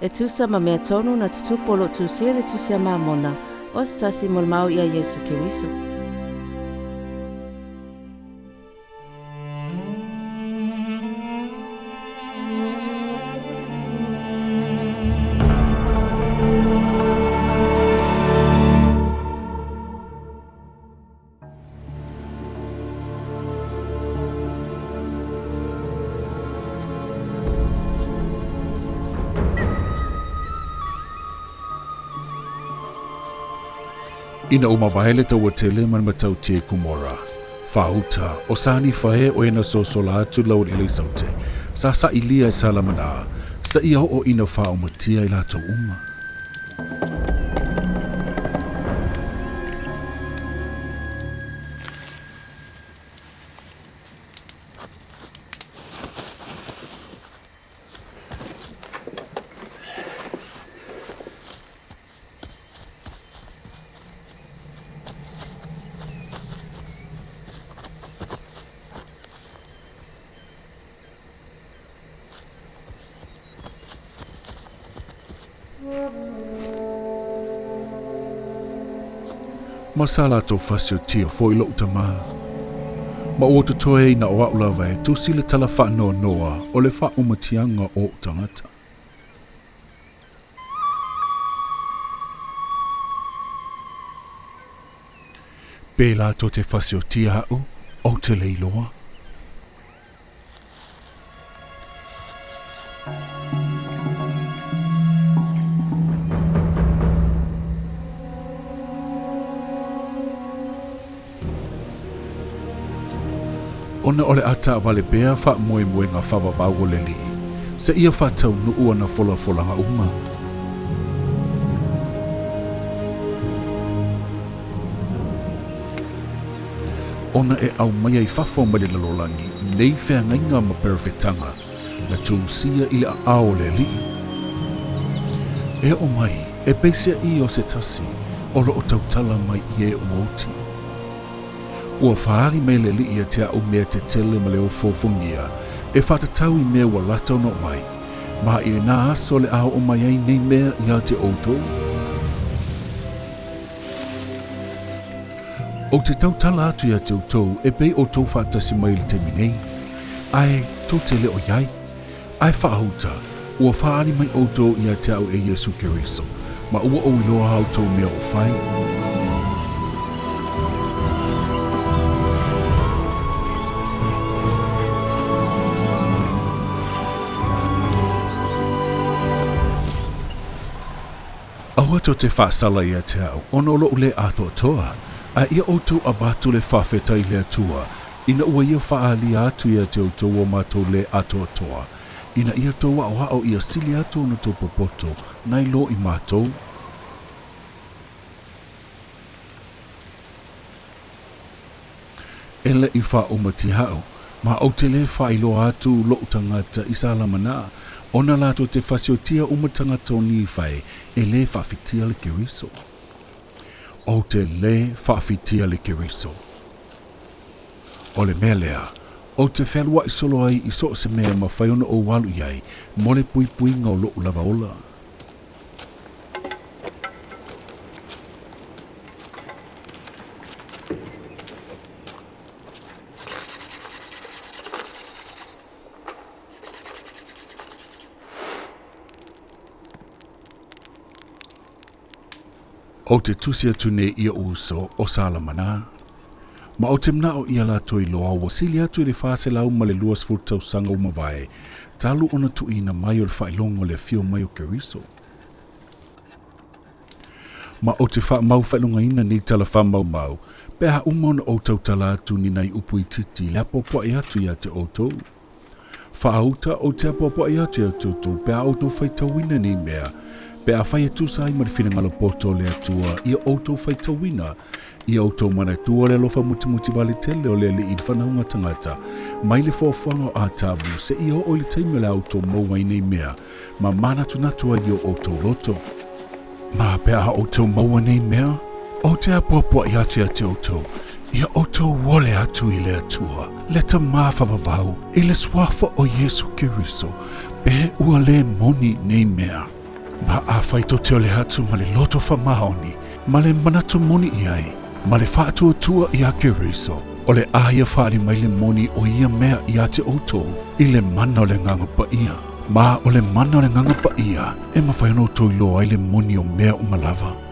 E tusa ma mea tonu na tutupu o lo o tusia le Tusi a Mamona, o se tasi molimau ia Iesu Keriso. Ina ua mavae le taua tele ma le matautia i Kumora, faauta, o Sanifa e o ena sosola atu lau eleele i Saute, sa sailia e Salamana, seia oo ina faaumatia i latou uma. Ma sa latou fasiotia foi loʻu tamā. Ma ua totoe ai na o aʻu lava e tusi le tala faanoanoa o le faaumatiaga o oʻu tagata. Pe latou te fasiotia aʻu, ou te le iloa. Ona o le a taavale pea faamoemoega faavavau o le Alii, seia faataunuu ana folafolaga uma. Ona e aumaia i fafo mai le lalolagi nei feagaiga ma perofetaga na tusia i le aao o le Alii. E oo mai, e peiseai o se tasi o loo tautala mai i e ua oti. Ua faaali mai le Alii ia te a'u mea tetele ma le ofoofogia e faatatau i mea ua lata ona oo mai, ma i lenā aso le a oo mai ai nei mea ia te outou. Ou te tautala atu ia te outou e pei outou faatasi mai i le taimi nei, ae tou te le o i ai. Ae faauta, ua faaali mai outou ia te au e Iesu Keriso, ma ua ou iloa a outou mea o fai. Aua tou te faasala ia te au, ona o loʻu lē atoatoa, a ia outou avatu le faafetai i le Atua, ina ua ia faaalia atu ia te outou o matou lē atoatoa, ina ia tou aʻoaʻo ia sili atu ona tou popoto nai lo i matou. E le i faaumati aʻu, ma ou te lē faailoa atu loʻu tagata i Salamana, ona latou te fasiotia uma tagata o Nifai e lē faafitia le Keriso. Ou te lē faafitia le Keriso. O le mea lea, ou te fealuaʻi solo ai i so o se mea e mafai ona ou alu i ai mo le puipuiga o loʻu lava ola. Ou te tusi atu nei i oʻu uso o Salamana. Ma ou te manaʻo ia latou iloa ua sili atu i le 420 tausaga ua mavae talu ona tuuina mai o le faailoga o le afio mai o Keriso. Ma ou te faamau faailogaina nei tala faamaumau, pe a uma ona ou tautala atu ni nai upu itiiti i le apoapoai atu ia te outou. Faauta, ou te apoapoai atu ia te outou pe a outou faitauina nei mea, pe afai e tusa ai ma le finagalo poto o le Atua ia outou faitauina, ia outou manatua le alofa mutimuti vale tele o le Alii i le whanauga tagata, mai le foafoaga o Atamu seia oo i le taimi o le a outou maua ai nei mea, ma manatunatu ai i o outou loto. Ma pe a outou maua nei mea, ou te apoapoai atu ia te outou, ia outou ole atu i le Atua, le Tamā faavavau, i le suafa o Iesu Keriso, pe ua lē moni nei mea. Ma afai tou te ole atu ma le loto faamaoni, ma le manatu moni i ai, ma le faatuatua iā Keriso, o le a ia faaali mai le moni o ia mea ia te outou i le mana o le Agaga Paia. Ma o le mana o le Agaga Paia e mafai ona outou iloa ai le moni o mea uma lava.